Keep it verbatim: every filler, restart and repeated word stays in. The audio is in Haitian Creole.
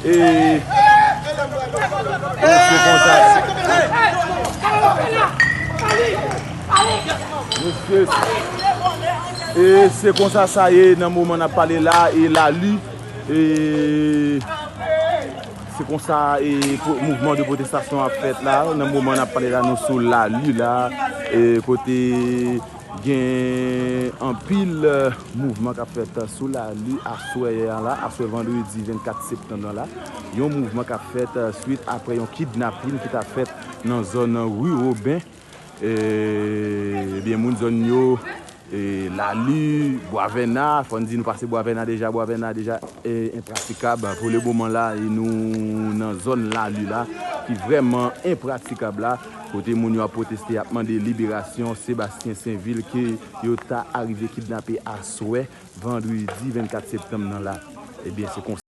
E, e se konsa. Mesye, e se konsa sa ye nan moman n ap pale la, e Lali, e se konsa, e, pwo-, mouvman de pwotestasyon ap fèt la. Nan moman n ap pale la, nou sou Lali la, e kote gen anpil, eh, mouvman k ap fèt sou Lali aswè a la, aswè vandredi vennkat septanm nan la. Yon mouvman k ap fèt, eh, swit apre yon kidnapin ki t ap fèt nan zòn Ri Woben. Eh, ebyen, moun zòn yo, eh, Lali, Bwavèna, fò n di nou pase Bwavèna deja, Bwavèna deja, eh, enpratikab. Pou le moman la, e nou nan zòn Lali la, ki vrèman enpratikab la, kote moun yo ap pwoteste, ap mande liberasyon Sebastien Sainvil ke yo ta arive kidnape aswè, vandredi vennkat septanm nan la. Ebyen, se konsa.